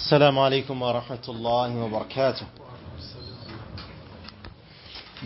السلام عليكم ورحمة الله وبركاته.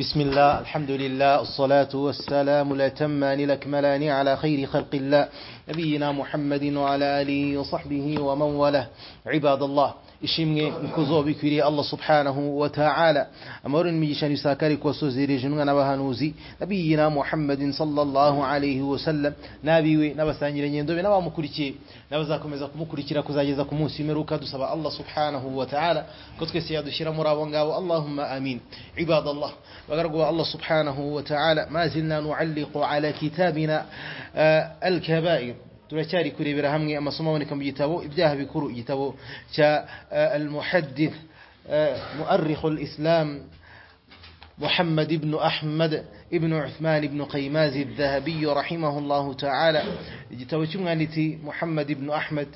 بسم الله، الحمد لله، الصلاة والسلام الأتمان الأكملان على خير خلق الله نبينا محمد وعلى آله وصحبه ومن والاه. عباد الله, ishimwe nkuzo bikwiriye Allah subhanahu wa ta'ala, amahoro n'imigisha n'isakari kubasozereje intumwa n'abahanuzi nabiyina Muhammadin sallallahu alayhi wa sallam, n'abiwe n'abasangirangendo be n'abamukurikiye n'abazakomeza kumukurikira kuzageza ku munsi w'imperuka. Dusaba Allah subhanahu wa ta'ala ko twese yadushyira muri abo ngabo, Allahumma amin. Ibadallah, bagaragu ba Allah subhanahu wa ta'ala, ma zilna nu'alliqu ala kitabina al-kaba'ir. Turacyari kurebera hamwe amasomo aboneka mu gitabo ibyaha bikuru, igitabo cya al-muhaddith mu'arrikh al-islam Muhammad ibn Ahmad ibn Uthman ibn Qaymaz al-Dhahabi rahimahullahu ta'ala, igitabo cy'umwanditsi Muhammad ibn Ahmad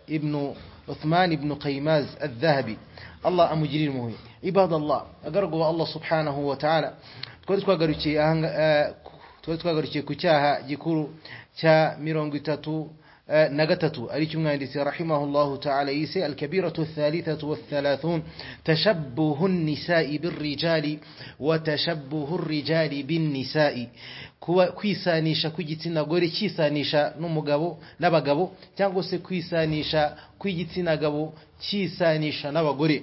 ibn Uthman ibn Qaymaz al-Dhahabi, Allah amugirire impuhwe. Ibadallah, agaragu ba Allah subhanahu wa ta'ala, twari twagarukiye ku cyaha gikuru cya 33 aricyo umwanditsi rahimahullahu ta'ala yise al-kabiratu ath-thalithatu wath-thalathun tashabbuhu an-nisa'i bir-rijali wa tashabbuhu ar-rijali bin-nisa'i, kwisanisha kw'igitsina gore cyisanisha n'umugabo n'abagabo, cyangwa se kwisanisha kw'igitsina gabo cyisanisha n'abagore.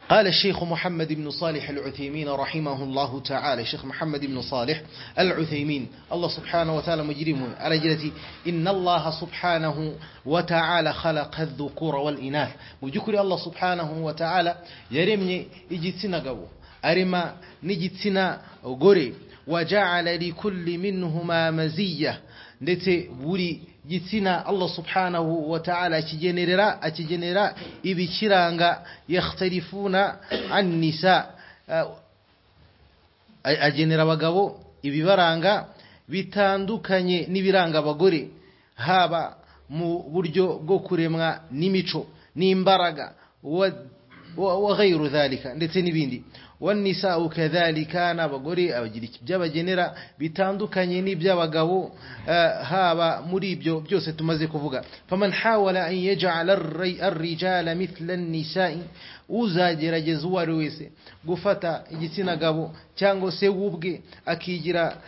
قال الشيخ محمد بن صالح العثيمين رحمه الله تعالى، الشيخ محمد بن صالح العثيمين الله سبحانه وتعالى مجرمه على جلتي، إن الله سبحانه وتعالى خلق الذكور والإناث. مجكري الله سبحانه وتعالى يرمني إجتنا قبو أرما نجتنا غوري، وجعل لكل منهما مزية، ndetse buri gitsina Allah subhanahu wa ta'ala akigenera ibikiranga, yakhtalifuna an nisa, agenera abagabo ibibaranga bitandukanye n'ibiranga abagore, haba mu buryo bwo kuremwa n'imico n'imbaraga wa ghayru dhalika, ndetse n'ibindi. والنساء كذلك, n'abagore abagira ibyabagenera bitandukanye n'iby'abagabo, haba muri ibyo byose tumaze kuvuga. Faman hawala an yaj'ala ar-rijala mithla an-nisa'i, uzagerageza uwo ari wese gufata igitsina gabo cyangwa se ubwe akigira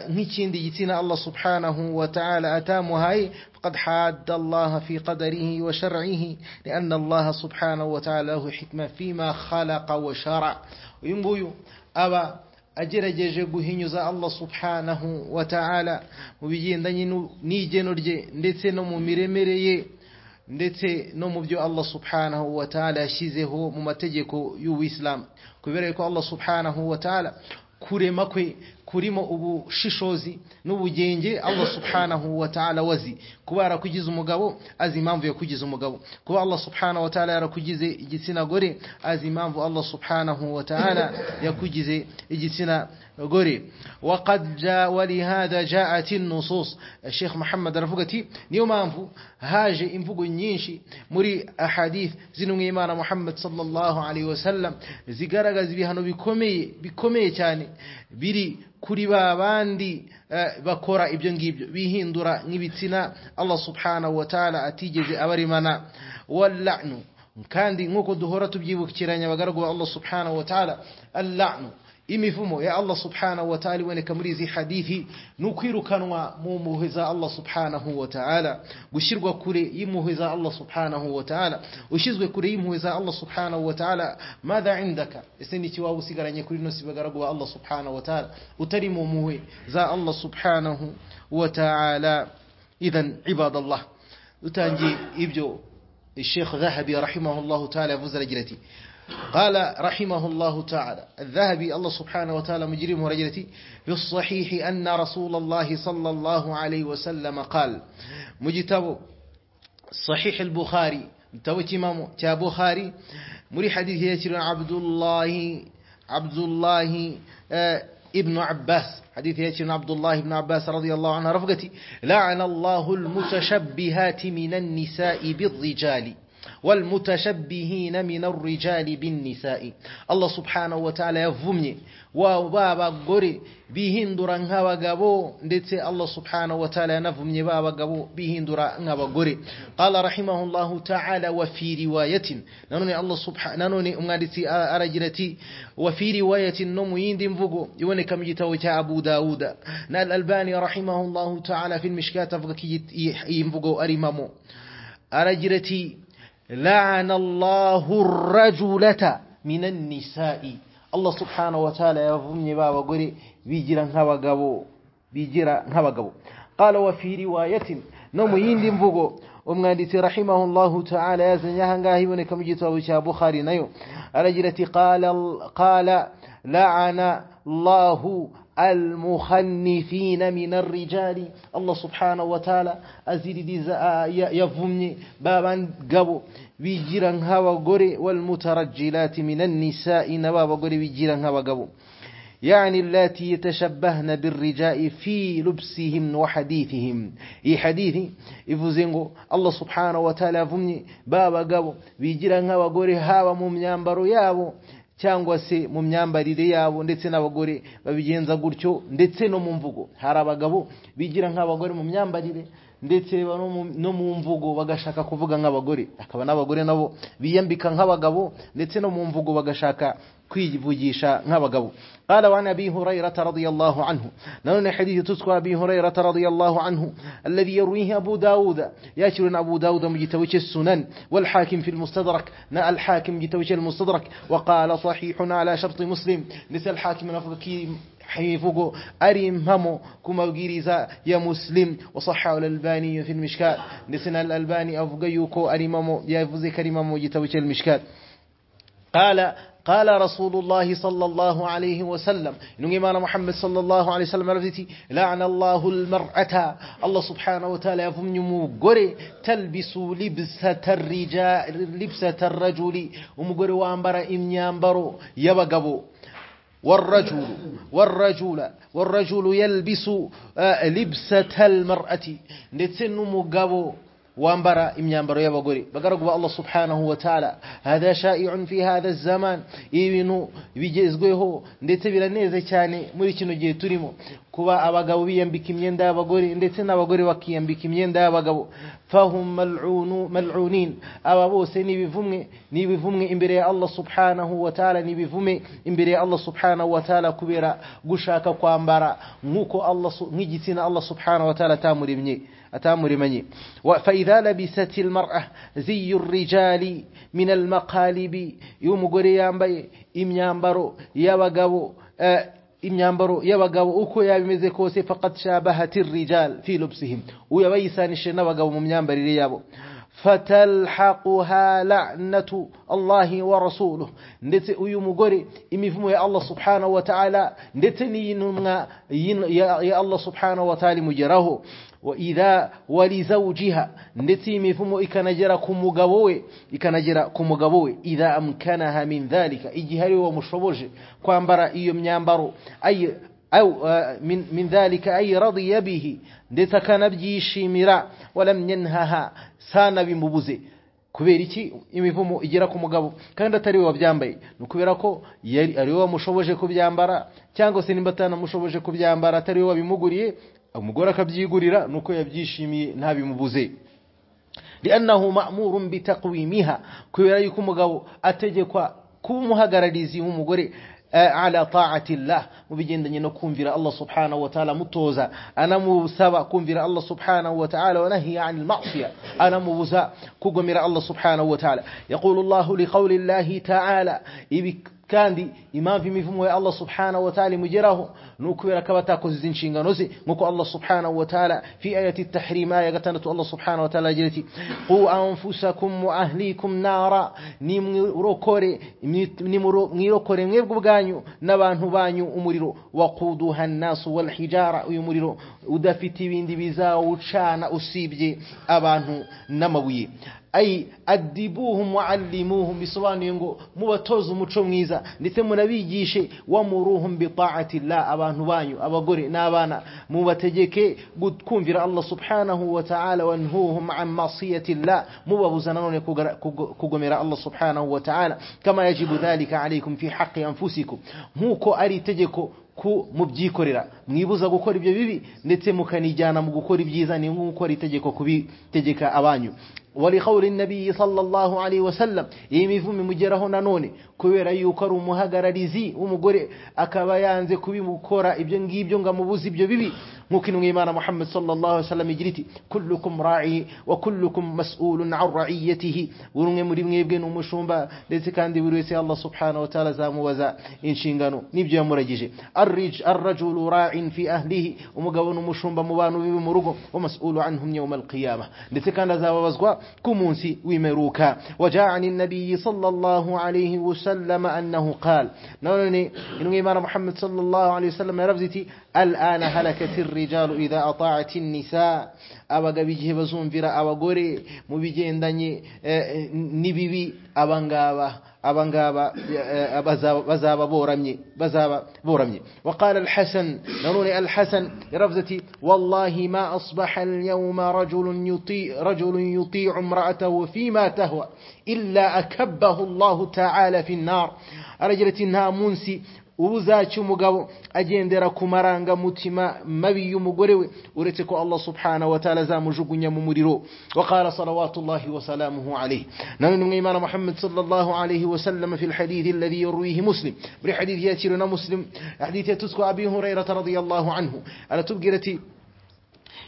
nk'ikindi gitsina Allah subhanahu wa ta'ala atamuhaye, faqad hadda Allah fi qadarihi wa shar'ihi, lianna Allah subhanahu wa ta'ala lahu hikma fima khalaqa wa shara'a. Uyu nguyu aba agerageje guhinyuza Allah subhanahu wa ta'ala mu bigendanye n'igeno rye, ndetse no mu miremere ye, ndetse no mu byo Allah subhanahu wa ta'ala yashyizeho mu mategeko y'Ubuislamu. Kubera ko Allah subhanahu wa ta'ala kurema kwe kurimo ubushishozi n'ubugenge, Allah subhanahu wa ta'ala wazi kuba yarakugize umugabo azi impamvu yakugize umugabo, kuba Allah subhanahu wa ta'ala yarakugize igitsina gore azi impamvu Allah subhanahu wa ta'ala yakugize igitsina gore. Waqad jaa walihadha jaat an-nusus, Sheikh Muhammad aravuga ati niyo mpamvu haje imvugo nyinshi muri ahadith z'intumwa y'Imana Muhammad sallallahu alayhi wasallam zigaragaza ibihano bikomeye cyane biri kuri babandi bakora ibyo ngibyo bihindura nk'ibitsina Allah subhanahu wa ta'ala atigeze abarimana. Wal-la'nu, kandi nkuko duhora tubyibukiranya abagaragu ba Allah subhanahu wa ta'ala, al-la'nu imivumo ya Allah subhanahu wa ta'ala iboneka muri izi hadithi ni ukwirukanwa mu mpuhwe za Allah subhanahu wa ta'ala, gushyirwa kure y'impuhwe za Allah subhanahu wa ta'ala. Ushyizwe kure y'impuhwe za Allah subhanahu wa ta'ala, madha indaka, ese ni iki waba usigaranye kuri ino si bagaragu ba Allah subhanahu wa ta'ala utari mu mpuhwe za Allah subhanahu wa ta'ala? Idhan ibadallah, utangiye ibyo Sheikh Dhahabi rahimahullahu ta'ala yavuze aragira ati قال رحمه الله تعالى الذهبي الله سبحانه وتعالى مجرمه رجلتي في الصحيح أن رسول الله صلى الله عليه وسلم قال، مجتب صحيح البخاري متوت إمام بخاري مري حديث يتر عبد الله ابن عباس، حديث يتر عبد الله بن عباس رضي الله عنه رفقتي لعن الله المتشبهات من النساء بالرجال Walmutashabbihina min ar-rijali bin-nisa'i, Allah subhanahu wa ta'ala yavumye wa babagore bihindura nk'abagabo, ndetse Allah subhanahu wa ta'ala yanavumye babagabo bihindura nk'abagore. Qala rahimahullahu ta'ala wa fi riwayatin, nanone Allah subhanahu, nanone umwanditsi aragira ati wa fi riwayatin, no mu yindi mvugo iboneka mu gitabo cya Abu Dawud na Al-Albani rahimahullahu ta'ala fi al-Mishkat, avuga ko iyi mvugo ari mamo. Aragira ati la'ana Allahu ar-rajulata minan nisa'i, Allah subhanahu wa ta'ala yavumye babagore bigira nk'abagabo, bigira nk'abagabo. Qala wa fi riwayatin, no mu yindi mvugo umwanditsi rahimahullahu ta'ala yazanye ahangaha iboneka mu gitabo cya Bukhari nayo, aragira ati qala la'ana Allahu al-mukhannithina min ar-rijali, Allah subhanahu wa ta'ala aziririza yavumye babangabo bigira nk'abagore, wal mutarajjilati min an-nisa'i, n'abagore bigira nk'abagabo, yani allati yatashabbahna bir-rijali fi lubsihim wa hadithihim. Iyi hadithi ivuze ngo Allah subhanahu wa ta'ala yavumye babagabo bigira nk'abagore haba mu myambaro yabo cyangwa se mu myambarire yabo, ndetse n'abagore babigenza gutyo, ndetse no mu mvugo. Hari abagabo bigira nk'abagore mu myambarire ndetse no mu mvugo bagashaka kuvuga nk'abagore, akaba n'abagore nabo biyambika nk'abagabo ndetse no mu mvugo bagashaka kwivugisha nk'abagabo. Qala wa Abi Hurairah radiyallahu anhu, nanone hadithi tutwa Abi Hurairah radiyallahu anhu alladhi yarwihi Abu Dawud, yakiruna Abu Dawud mu gitabo cye Sunan, wal Hakim fi al-Mustadrak, na al Hakim gitabo cye al-Mustadrak, wa qala sahihun ala shart Muslim, ndetse al Hakim navuga ki hivugo ari impamo ku mabwiriza ya Muslim, wa sahhahu al-Albani fi al-Mishkat, ndetse na al-Albani avuga yuko ari impamo, yavuze ko ari impamo mu gitabo cye al-Mishkat. Qala قال رسول الله صلى الله عليه وسلم، إنه محمد صلى الله عليه وسلم رفتي لعن الله المرأة، الله سبحانه وتعالى يفمني مغوري تلبس لبسة الرجال لبسة الرجل، ومغوري وامبرا إمنيامبرو يبقبو، والرجل يلبس لبسة المرأة، ndetse n'umugabo wambara imyambaro y'abagore. Bagaragu ba Allah subhanahu wa ta'ala, hada sha'i'un fi hadha zaman, ibintu bigezweho ndetse biraneze cyane muri kino gihe turimo, kuba abagabo biyambika imyenda y'abagore ndetse n'abagore bakiyambika imyenda y'abagabo. Fahum mal'unin, aba bose ni bivumwe imbere ya Allah subhanahu wa ta'ala, ni bivume imbere ya Allah subhanahu wa ta'ala kubera gushaka kwambara nkuko Allah nk'igitsina Allah subhanahu wa ta'ala atamurimanye. فإذا لبست المرأة زي الرجال من المقالب, umugore yambaye imyambaro y'abagabo, imyambaro y'abagabo uko yabimeze kose, faqad shabahat ar-rijal fi lubsihim, uyabayisanishe n'abagabo mu myambarire yabo. Fatalhaquha la'natu Allahi wa rasuluhu, ndetse uyu mugore imivumo ya Allah subhanahu wa ta'ala ndetse n'intumwa ya Allah subhanahu wa ta'ala imugeraho. Wa idha walizawjiha, ndetse imivumo ikanagera ku mugabo we, ikanagera ku mugabo we, idha amkanaha min dhalika, igihe ari we wamushoboje kwambara iyo myambaro, ay au min dhalika ay radiya bihi, ndetse akanabyishimira, walam yanhaha, sana bimubuze. Kubera iki imivumo igera ku mugabo kandi atari we wabyambaye? Ni ukubera ko yari ari we wamushoboje kubyambara, cyangwa se nimba atanamushoboje kubyambara atari we wabimuguriye, umugore akabyigurira, nuko yabyishimiye ntabimubuze. Li'annahu ma'murun bitaqwimiha, kubera yuko umugabo ategekwa kuba umuhagararizi w'umugore ala ta'ati Allah, mu bigendanye no kumvira Allah subhanahu wa ta'ala, mutoza anamusaba kumvira Allah subhanahu wa ta'ala, wa nahiya 'anil ma'siyah, anamubuza kugomera Allah subhanahu wa ta'ala. Yaqulu Allah li qawli Allah ta'ala, ibi kandi impamvu imivumo ya Allah subhanahu wa ta'ala imugeraho ni ukubera ko abatakoze izi nshingano ze, nk'uko Allah subhanahu wa ta'ala fi ayati at-tahrim aya 6 Allah subhanahu wa ta'ala agira ati qu anfusakum wa ahlikum nara, nimwirokore mwirokore mwebwe ubwanyu n'abantu banyu umuriro, waquduha an-nasu wal hijara, uyu muriro udafite ibindi bizawucana usibye abantu n'amabuye. Ay adibuhum wa'allimuhum, bisobanuye ngo mubatoze umuco mwiza ndetse munabigishe. Wamuruhum bi ta'ati Allah, abantu banyu abagore n'abana mubategeke kumvira Allah subhanahu wa ta'ala. Wanhuhum an ma'siyati Allah, mubabuza nanone kugomera Allah subhanahu wa ta'ala. Kama yajibu dhalika alaykum fi haqqi anfusikum, nkuko ari itegeko ku mubyikorera mwibuza gukora ibyo bibi ndetse mukanijyana mu gukora ibyiza, ni nkuko ari itegeko kubitegeka abanyu. Wali qawli nabii sallallahu alayhi wasallam, iyi mivumo mugeraho nanone kubera yuko ari umuhagararizi w'umugore akaba yanze kubimukora ibyo ngibyo ngo amubuze ibyo bibi, nkuko intumwa y'Imana Muhammad sallallahu alayhi wasallam igira iti kullukum ra'i wa kullukum mas'ulun 'an ra'iyatihi, buri umwe muri mwebwe ni umushumba ndetse kandi buri wese Allah subhanahu wa ta'ala azamubaza inshingano n'ibyo yamuragije. Ar-rajulu ra'in fi ahlihi, umugabo ni umushumba mu bantu biwe mu rugo, wa mas'ulu anhum yawm al-qiyamah, ndetse kandi azababazwa ku munsi w'imperuka. Waja'ani an-nabiy sallallahu alayhi wasallam annahu qala, nanone intumwa y'Imana Muhammad sallallahu alayhi wasallam yaravuze iti al-ana halakati ar-rijalu idha ata'at an-nisa, abagabo igihe bazumvira abagore mu bigendanye n'ibibi, abangaba bazaba boramye. Waqala al-Hasan, nanone al-Hasan yaravuze ati wallahi ma asbaha al-yawma rajulun yuti'u imra'atahu fima tahwa illa akabbahu Allah ta'ala fi an-nar. Aragira ati nta munsi ubuzacyo umugabo agendera ku marangamutima mabi y'umugore we uretse ko Allah subhanahu wa ta'ala azamujugunya mu muriro. Waqala salawatullahi wa salamuhu alayhi, nanone mwimana Muhammad sallallahu alayhi wa sallam fi alhadith alladhi yarwihi Muslim, muri hadith yakiruna Muslim, hadith yatuzwa Abi Hurairah radiyallahu anhu, aratubwira ati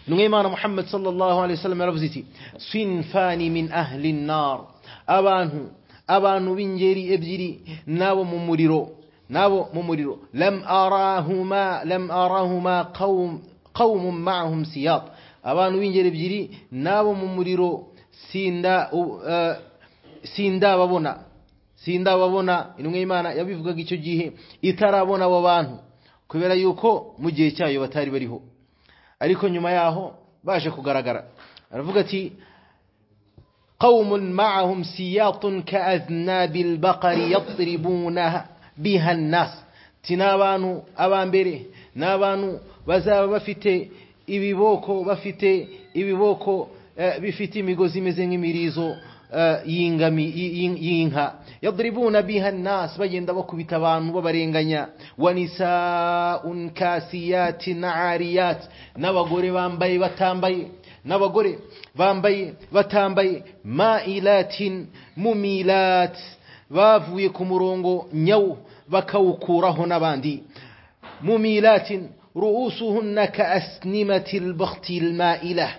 mwimana Muhammad sallallahu alayhi wa sallam yaravuze ati sinfani min ahli an-nar, abantu b'ingeri ebyiri nabo mu muriro, lam arahuma qawmun ma'ahum siyat, abantu b'ingeri ebyiri nabo mu muriro sindababona. Intumwa y'Imana yabivugaga icyo gihe itarabona abo bantu kubera yuko mu gihe cyayo batari bariho, ariko nyuma yaho baje kugaragara. Aravuga ati qawmun ma'ahum siyatun ka'adhnabil baqari yadribuna biha an-nas, n'abantu abambere n'abantu bazaba bafite ibiboko bifite imigozi imeze nk'imirizo y'inka, yadribuna biha an-nas, bagenda bakubita abantu babarenganya. Wa nisaa'un kasiyatin 'ariyat, n'abagore bambaye batambaye, ma'ilatin mumilat, bavuye ku murongo nyawo bakawukuraho n'abandi, mumilatin ru'usuhunna ka'asnimati al-bakhti al-ma'ilah,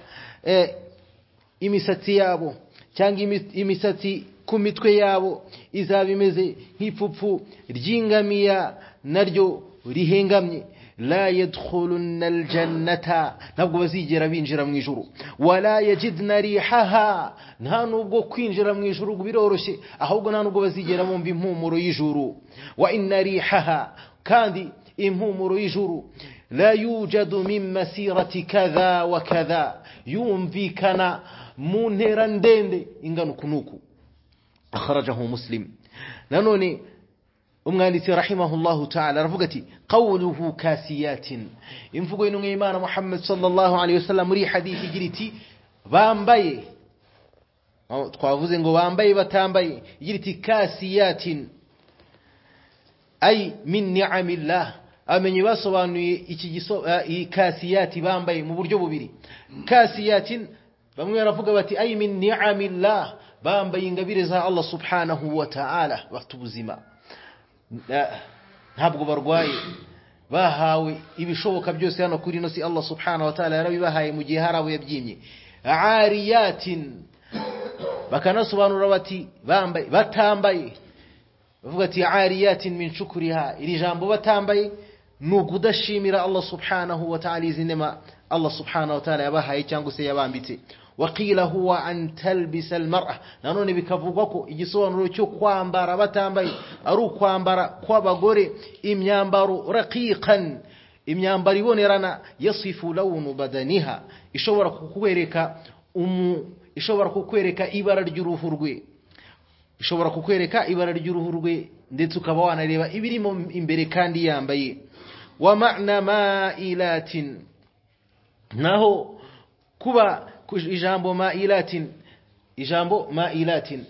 imisatsi yabo cyangwa imisatsi ku mitwe yabo izaba imeze nk'ipfupfu ry'ingamiya naryo rihengamye. La yadkhulunna al-jannata, ntabwo bazigera binjira mu ijuru. Wala yajidna rihaha, nta nubwo kwinjira mu ijuru biroroshye, ahubwo nta nubwo bazigera bumva impumuro y'ijuru. Wa inna rihaha, kandi impumuro y'ijuru la yujadu min masirati kadha wa kadha, yumvikana mu ntera ndende ingana uku n'uku. Akhrajahu Muslim. Nanone umwanditsi rahimahullahu ta'ala aravuga ati qawluhu kasiyatin, imvugo y'intumwa y'Imana Muhammad sallallahu alayhi wasallam muri hadith igira iti bambaye, twavuze ngo bambaye batambaye, igira iti kasiyatin ay min ni'amillah. Amenye basobanuye iki kasiyati bambaye mu buryo bubiri. Kasiyatin bamwe baravuga bati ay min ni'amillah, bambaye ingabire za Allah subhanahu wa ta'ala, bafite ubuzima ntabwo barwaye, bahawe ibishoboka byose hano kuri ino si Allah subhanahu wa ta'ala yarabibahaye mu gihe hari abo yabyimye. Ariyatin bakanasobanura bati bambaye batambaye, bavuga ati ariyatin min shukriha, iri jambo batambaye ni ukudashimira Allah subhanahu wa ta'ala izi nema Allah subhanahu wa ta'ala yabahaye cyangwa se yabambitse. Waqila huwa an talbisa almar'a, nanone bikavugwa ko igisobanuro cyo kwambara batambaye ari ukwambara kw'abagore imyambaro raqiqan Imyambaro ibonerana, yasifu lawnu badaniha, ishobora kukwereka ibara ry'uruhu rwe, ishobora kukwereka ibara ry'uruhu rwe, ndetse ukaba wanareba ibirimo imbere kandi yambaye. Wa ma'na ma'ilatin, naho kuba ijambo ma'ilatin, ijambo ma'ilatin,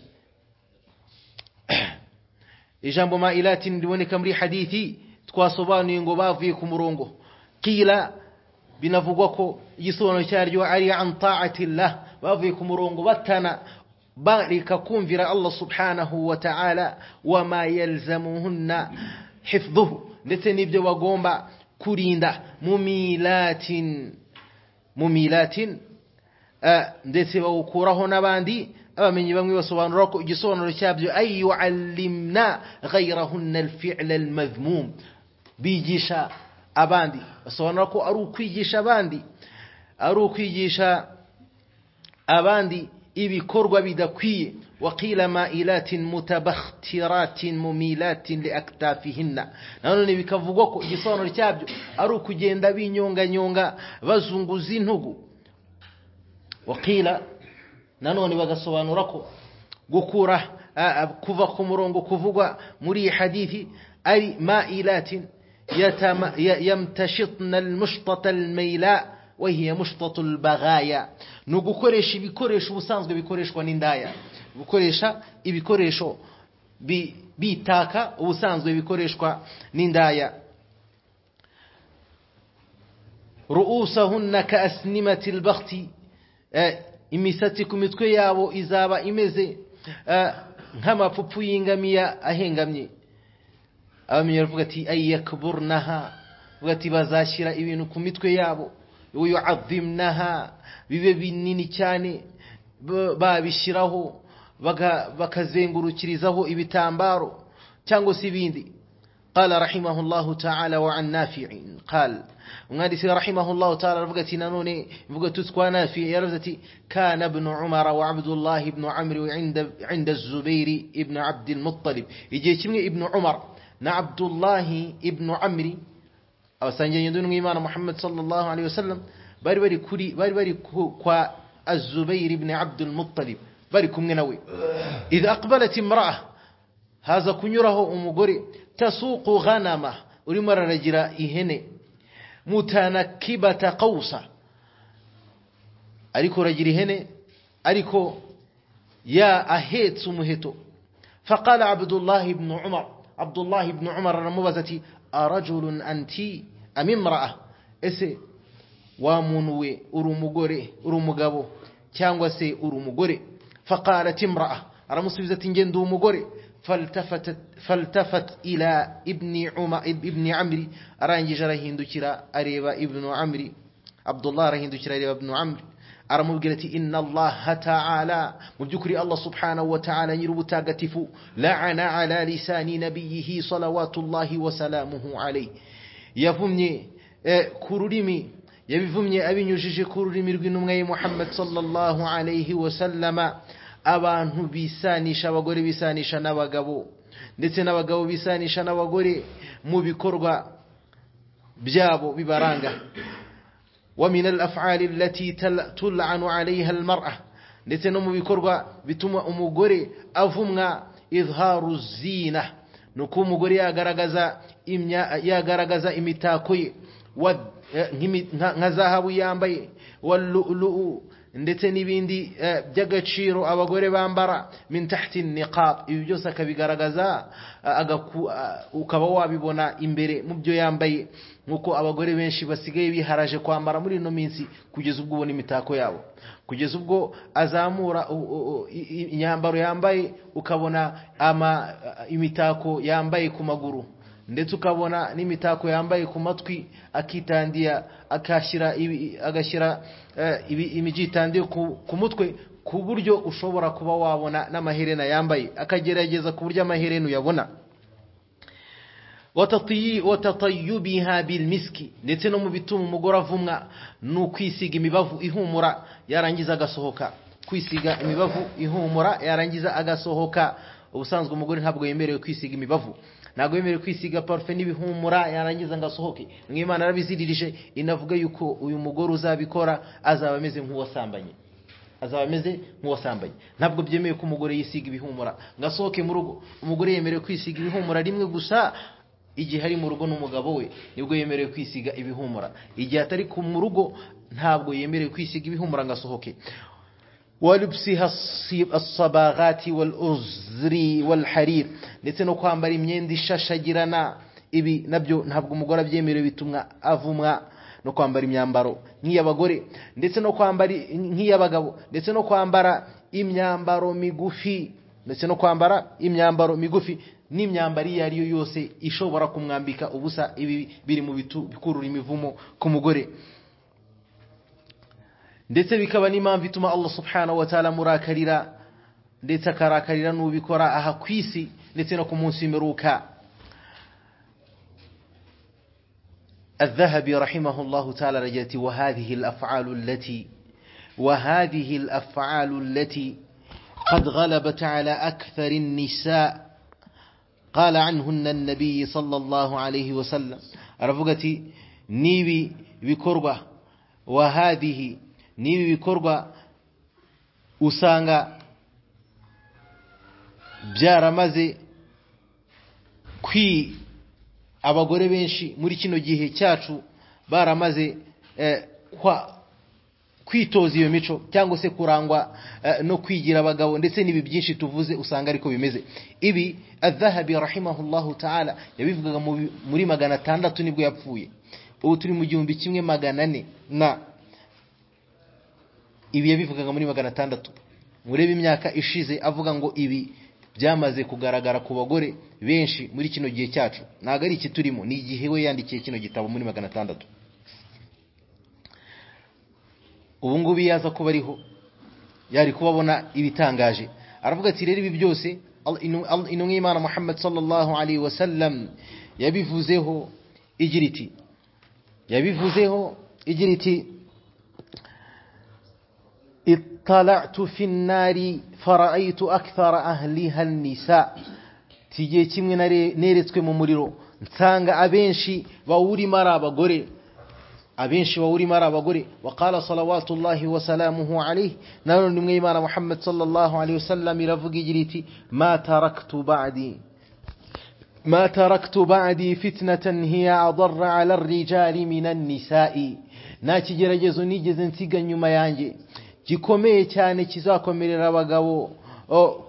ijambo ma'ilatin riboneka muri hadithi twasobanuye ngo bavuye ku murongo. Qila, binavugwa ko igisobanuro cyaryo ari an ta'atillah, bavuye ku murongo batana bareka kumvira Allah subhanahu wa ta'ala, wa ma yalzamuhunna hifdhuhu, ndetse n'ibyo bagomba kurinda. Mumilatin, mumilatin, ndetse bawukuraho n'abandi. Abamenyi bamwe basobanura ko igisobanuro cyabyo ay yuallimna ghayrahunna al-fi'l al-madhmum, bigisha abandi. Basobanura ko ari ukwigisha abandi, ari ukwigisha abandi ibikorwa bidakwiye. Waqila ma'ilatin mutabakhtiratin mumilatin liaktafihinna, nanone bikavugwa ko igisobanuro cyabyo ari ukugenda binyonganyonga bazunguza intugu. Waqila, nanone bagasobanura ko gukura kuva ku murongo kuvugwa muri iyi hadithi ari ma'ilatin yamtashitna almushtata almayla wa hiya mushtatu albaghaya, no gukoresha ibikoresho ubusanzwe bikoreshwa n'indaya, gukoresha ibikoresho bitaka ubusanzwe bikoreshwa n'indaya. Ru'usahunna ka'asnimati albakhti, imisatsi ku mitwe yabo izaba imeze nk'amapfupfu y'ingamiya ahengamye. Abamenyi baravuga ati ay yakburnaha, bavuga ati bazashyira ibintu ku mitwe yabo, yu'azzimnaha, bibe binini cyane, babishyiraho bakazengurukirizaho ibitambaro cyangwa se ibindi. Qala rahimahullahu ta'ala wa an Nafi'in qal, umwanditsi rahimahullahu ta'ala aravuga ati nanone mvuga tutwa Nafi yaravuze ati kana ibn Umar wa Abdullah ibn Amr inda az-Zubair ibn Abd al-Muttalib. Igihe kimwe ibn Umar na Abdullah ibn Amr abasangiye n'Imana Muhammad sallallahu alayhi wasallam bari bari kwa az-Zubair ibn Abd al-Muttalib, bari kumwe nawe. Idha aqbalat imra'a, haza kunyuraho umugore, tasuqu ghanama, urimo araragira ihene, mutanakibata qawsa, ariko ragira ihene ariko ya ahetse umuheto. Faqala Abdullah ibn Umar, Abdullah ibn Umar aramubaza ati arajulun anti am imra'a, ese wa muntu we uri umugore, uri umugabo cyangwa se uri umugore? Faqalat imra'a, aramusubiza ati nge ndi umugore. Faltafat ila ibni Umar ibni Amri, arangije arahindukira areba ibn Amri. Abdullah arahindukira areba ibn Amri aramubwira ati inna Allah ta'ala, mu by'ukuri Allah subhanahu wa ta'ala nyir'ubutagatifu, la'ana ala lisani nabiyihi salawatullahi wa salamuhu alayhi, yavumye ku rurimi, yabivumye abinyujije ku rurimi rw'intumwa ye Muhammad sallallahu alayhi wa sallama, abantu bisanisha abagore bisanisha n'abagabo, ndetse n'abagabo bisanisha n'abagore mu bikorwa byabo bibaranga. Wa min al-af'al allati tul'anu 'alayha al-mar'a, ndetse no mu bikorwa bituma umugore avumwa, izharu zina, nuko umugore yagaragaza imitako ye nka zahabu yambaye, wal-lu'lu'u, ndetse n'ibindi by'agaciro abagore bambara, min tahti niqab, ibi byose akabigaragaza, ukaba wabibona imbere mu byo yambaye, nkuko abagore benshi basigaye biharaje kwambara muri ino minsi, kugeza ubwo ubona imitako yabo, kugeza ubwo azamura imyambaro yambaye ukabona imitako yambaye ku maguru, ndetse ukabona n'imitako yambaye ku matwi, akitandiya agashyira imigitandiyo ku mutwe, ku buryo ushobora kuba wabona n'amaherena yambaye, akagerageza ku buryo amaherena uyabona. Watatayubiha bilmiski, ndetse no mu bituma umugore avumwa ni ukwisiga imibavu ihumura yarangiza agasohoka, kwisiga imibavu ihumura yarangiza agasohoka. Ubusanzwe umugore ntabwo yemerewe kwisiga imibavu, Ntabwo yemerewe kwisiga parufe n'ibihumura yarangiza ngo asohoke. Mwimana arabiziririje, inavuga yuko uyu mugore uzabikora azaba ameze nk'uwasambanye, azaba ameze nk'uwasambanye. Ntabwo byemewe ko umugore yisiga ibihumura ngo asohoke mu rugo. Umugore yemerewe kwisiga ibihumura rimwe gusa igihe ari mu rugo n'umugabo we, nibwo yemerewe kwisiga ibihumura. Igihe atari mu rugo ntabwo yemerewe kwisiga ibihumura ngo asohoke. Walubsiha as-sabagati wal-uzri wal-harir, ndetse no kwambara imyenda ishashagirana, ibi nabyo ntabwo umugore abyemerewe, bitumwa avumwa. No kwambara imyambaro nk'iy'abagore, ndetse no kwambara nk'iy'abagabo, ndetse no kwambara imyambaro migufi, ndetse no kwambara imyambaro migufi n'imyambaro iyo ari yo yose ishobora kumwambika ubusa. Ibi biri mu bikurura imivumo ku mugore, ndetse bikaba n'impamvu ituma Allah subhanahu wa ta'ala murakarira, ndetse akarakarira n'ubikora aha ku isi ndetse no ku munsi w'imperuka. الذهبي رحمه الله تعالى رجلتي وهذه الأفعال التي قد غلبت على أكثر النساء قال عنهن النبي صلى الله عليه وسلم. رفقتي نيبي بكربة، وهذه نيبي بكربة usanga byaramaze kwi abagore benshi muri kino gihe cyacu baramaze kwitoza iyo mico cyangwa se kurangwa no kwigira abagabo, ndetse n'ibi byinshi tuvuze usanga ariko bimeze. Ibi Adh-Dhahabi rahimahullahu ta'ala yabivugaga muri 600 nibwo yapfuye. Ubu turi mu 1400 na ibi yabivugaga muri 600. Murebe imyaka ishize avuga ngo ibi byamaze kugaragara ku bagore benshi muri kino gihe cyacu. Ntabwo ari iki turimo, ni igihe we yandikiye kino gitabo muri 600. Ubu ngubu yaza kuba ariho yari kubabona ibitangaje. Aravuga ati rero ibi byose intumwa y'Imana Muhammad sallallahu alaihi wasallam yabivuzeho igira iti ittala'tu fi an-nari fara'aytu akthara ahliha an-nisa. Tigiye kimwe neretswe mu muriro nsanga abenshi bawurimo ari abagore, abenshi bawurimo ari abagore. Waqala salawatullahi wa salamuhu alayhi, nanone nimwe y'Imana Muhammad sallallahu alayhi wasallam iravuga igira iti ma taraktu ba'di fitnatan hiya adarra ala ar-rijali min an-nisa'i. Nta kigeragezo nigeze nsiga nyuma yanjye gikomeye cyane kizakomerera abagabo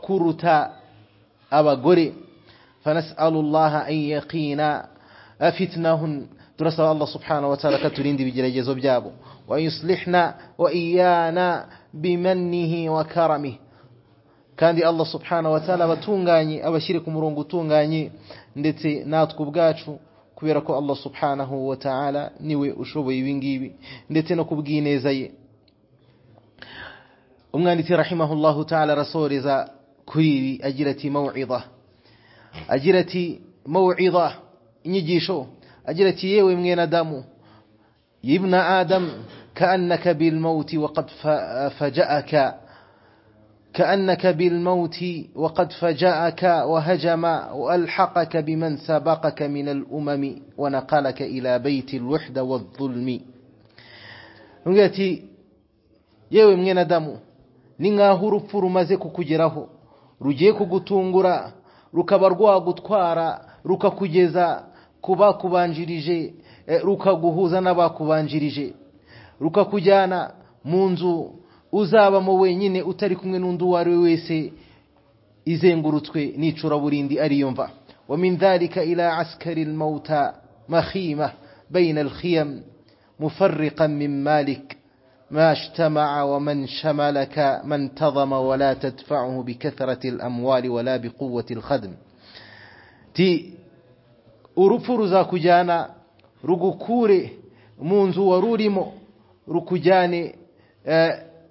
kuruta abagore. Fanas'alullaha an yaqina fitnahun, turasaba Allah subhanahu wa ta'ala katurinde ibigeragezo byabo, wa yuslihna wa iyana bimannihi wa karamihi. Kandi Allah subhanahu wa ta'ala abatunganye, abashyire ku murongo utunganye, ndetse natwe ubwacu, kubera ko Allah subhanahu wa ta'ala niwe ushoboye ibi ngibi ndetse no kubwineza ye. Umwanditsi rahimahullahu ta'ala rasoreza kuri ibi agira ati maw'idha, agira ati maw'idha, inyigisho. Agira ati yewe mwene Adamu, ibna Adam, kaannaka bil mauti waqad faja'aka, kaannaka bil mauti waqad faja'aka wa hajama wa alhaqaka biman sabaqaka min al umami wa naqalaka ila bayti al wahda wadh-dhulmi. Ati yewe mwene Adamu, ni nkaho urupfu rumaze kukugeraho, rugiye kugutungura, rukaba rwagutwara, rukakugeza kubakubanjirije, rukaguhuza n'abakubanjirije, rukakujyana mu nzu uzabamo wenyine utari kumwe n'undi uwo ari we wese, izengurutswe n'icuraburindi ariyo mva. Wa min dhalika ila askari al-mauta makhima bayna al-khiyam mufarriqan min malik ما اجتمع ومن شملك ما انتظم ولا تدفعه بكثرة الأموال ولا بقوة الخدم. Ti urupfu ruzakujyana rugukure mu nzu warurimo, rukujyane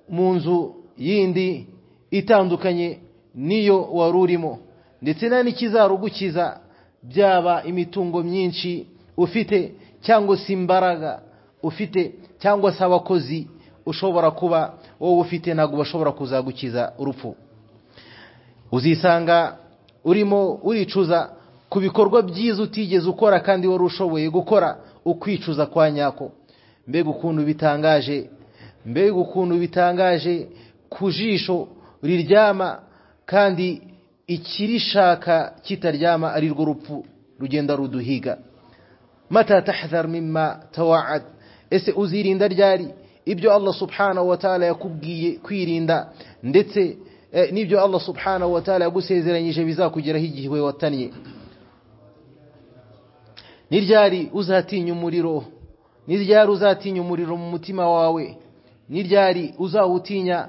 mu nzu yindi itandukanye niyo warurimo, ndetse nta n'ikizarugukiza, byaba imitungo myinshi ufite cyangwa se imbaraga ufite cyangwa se abakozi ushobora kuba wowe ufite, ntabwo bashobora kuzagukiza urupfu. Uzisanga urimo uricuza ku bikorwa byiza utigeze ukora kandi wari ushoboye gukora ukwicuza kwa nyako. Mbega ukuntu bitangaje, mbega ukuntu bitangaje ku jisho riryama kandi ikirishaka kitaryama ari rwo rupfu rugenda ruduhiga. Mata tahdhar mimma tawa'ad, ese uzirinda ryari ibyo Allah subhanahu wa ta'ala yakubwiye kwirinda, ndetse n'ibyo Allah subhanahu wa ta'ala yagusezeranyije bizakugeraho igihe watannye? Ni ryari uzatinya umuriro? Ni ryari uzatinya umuriro mu mutima wawe? Ni ryari uzawutinya?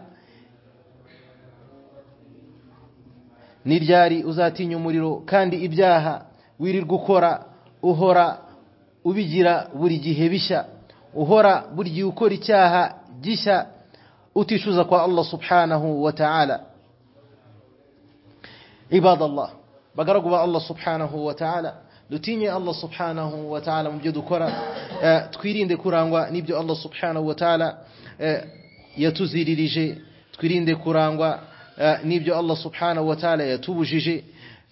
Ni ryari uzatinya umuriro kandi ibyaha wirirwa ukora uhora ubigira buri gihe bishya, uhora buri gihe ukora icyaha gishya utishuza kwa Allah subhanahu wa ta'ala? Ibadallah, bagaragu ba Allah subhanahu wa ta'ala, dutinye Allah subhanahu wa ta'ala mu byo dukora, twirinde kurangwa n'ibyo Allah subhanahu wa ta'ala yatuziririje, twirinde kurangwa n'ibyo Allah subhanahu wa ta'ala yatubujije,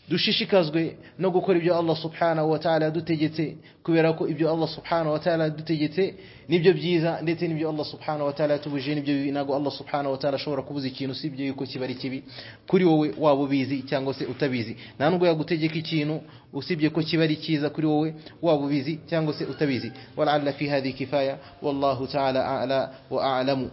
dushishikazwe no gukora ibyo Allah subhanahu wa ta'ala yadutegetse, kubera ko ibyo Allah subhanahu wa ta'ala yadutegetse nibyo byiza, ndetse n'ibyo Allah subhanahu wa ta'ala yatubujije nibyo bibi. Ntabwo Allah subhanahu wa ta'ala ashobora kubuza ikintu usibye yuko kiba ari kibi kuri wowe, waba ubizi cyangwa se utabizi. Nta nubwo yagutegeka ikintu usibye ko kiba ari cyiza kuri wowe, waba ubizi cyangwa se utabizi. Wala'alla fi hadhihi kifaya, wallahu ta'ala a'la wa a'lamu.